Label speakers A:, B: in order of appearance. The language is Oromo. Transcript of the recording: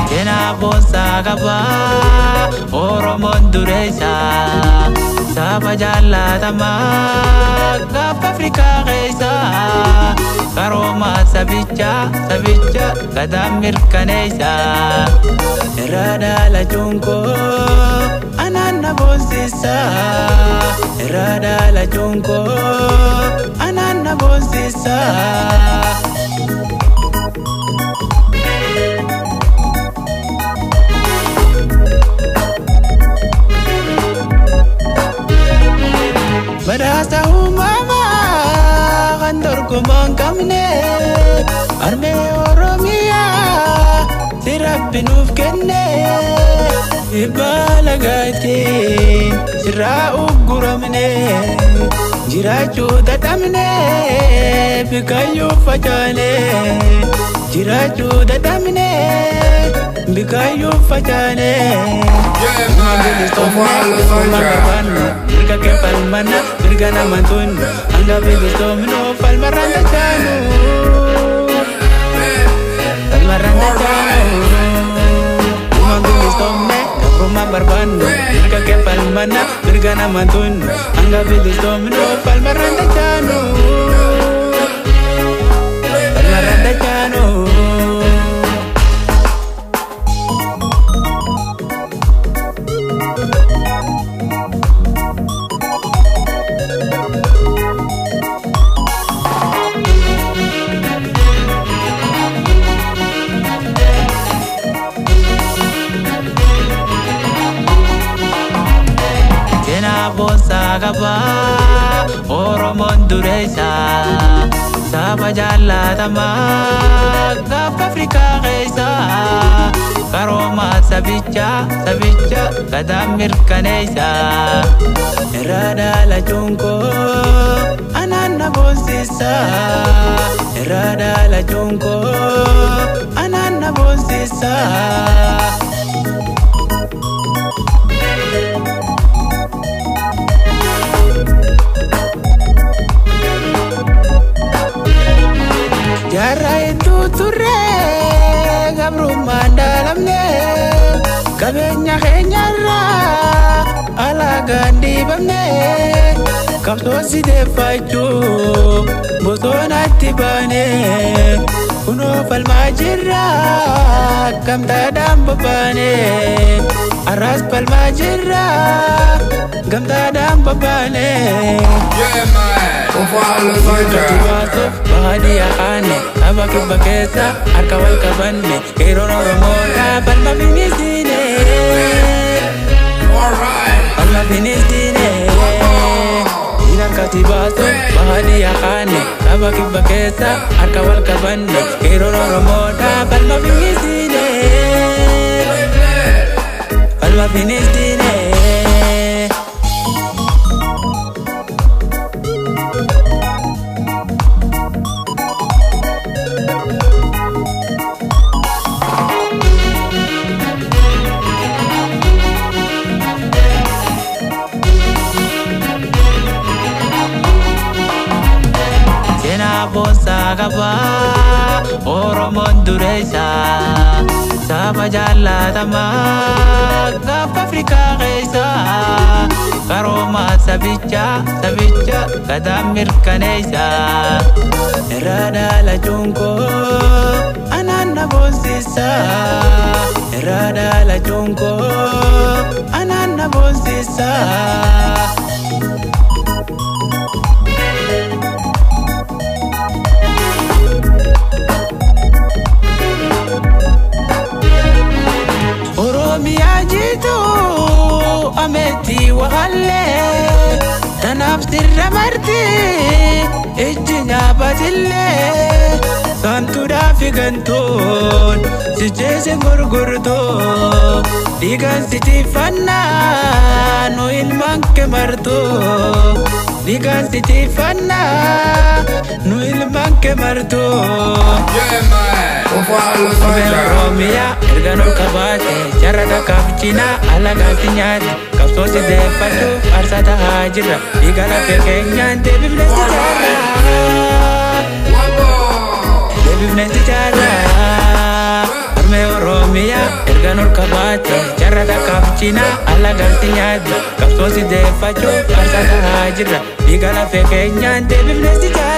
A: Seenaa boonsaa qabaa Oromoon dureessa saba jaallatamaa gaafa Afrikaa keessa karooma sabicha sabicha gadaa mirkaneessa irra dhaalachuun koo anaan na boonsisa irra dhaalachuun koo anaan na boonsisa. Badhaasa uumamaa kan dorgomaa hin qabne harmee Oromiyaa si Rabbi nuuf kenne dhiibbaa lagaatiin sirraa ugguramne jiraachuu dadhabne bikayyuu facaane jiraachuu dadhabne bikayyuu facaane.
B: Yeah, man. Conforme
A: Qabannu mirga kee falmanna mirga nama tunnu hanga bilisoomnu falmarraan dachaanu falmarraan dachaanu uumaan bilisoomne gabrummaan barbaannu mirga kee falmanna mirga nama tunnu hanga bilisoomnu falmarraan dachaanu falmarraan dachaanu. Seenaa boonsaa qabaa Oromoon dureessa saba jaallatamaa gaafa Afrikaa keessa karooma sabicha sabicha gadaa mirkaneessa irra dhaalachuun koo anaan na boonsisa irra dhaalachuun koo anaan na boonsisa. Jaarraa hedduu turre gabrummaan dhaalamne qabeenya keenyarraa alagaan dhiibamne qabsoo si deeffachuu bosonatti baane kunoo falmaa jirra gamtaadhaan bobbaane har'as falmaa jirra gamtaadhaan bobbaane.
B: Yeah, man. Conforme
A: Baasuuf baadiyyaa kaane saba kibba keessa harka wal qabanne qeerroon Oromoodha falma finisiine.
B: Alright.
A: Falma finisiine. Harkatti baasuuf baadiyyaa kaane saba kibba keessa harka wal qabanne qeerroon Oromoodha falma finisiine. Falma finisiine. Seenaa boonsaa qabaa Oromoon dureessa saba jaallatamaa gaafa Afrikaa keessa karooma sabicha sabicha gadaa mirkaneessa irra dhaalachuun koo anaan na boonsisa irra dhaalachuun koo anaan na boonsisa. Oromiyaa jiitu ameetii wahallee tanaaf sirra marti ijji nyaabatillee saamtuudhaaf gantuun sicheese gurgurtuu dhiigaan si tiiffannaa nu ilmaan kee martuu. Dhiigaan si tiifannaa nu ilmaan kee martuu.
B: Yeah man, on voit le
A: Qubee
B: sunshine.
A: Oromiyaa erga nu qabaate jarra takkaaf cinaa alagaan si nyaate qabsoo si deeffachuuf aarsaa tahaa jirra dhiiga lafee keenyaan deebifne si jaarra.
B: One more.
A: Deebifne si jaarra. Harmee Oromiyaa erga nu qabaate jarra takkaaf cinaa alagaan si nyaate qabsoo si deeffachuuf aarsaa tahaa jirra dhiiga lafee keenyaan deebifne si jaarra.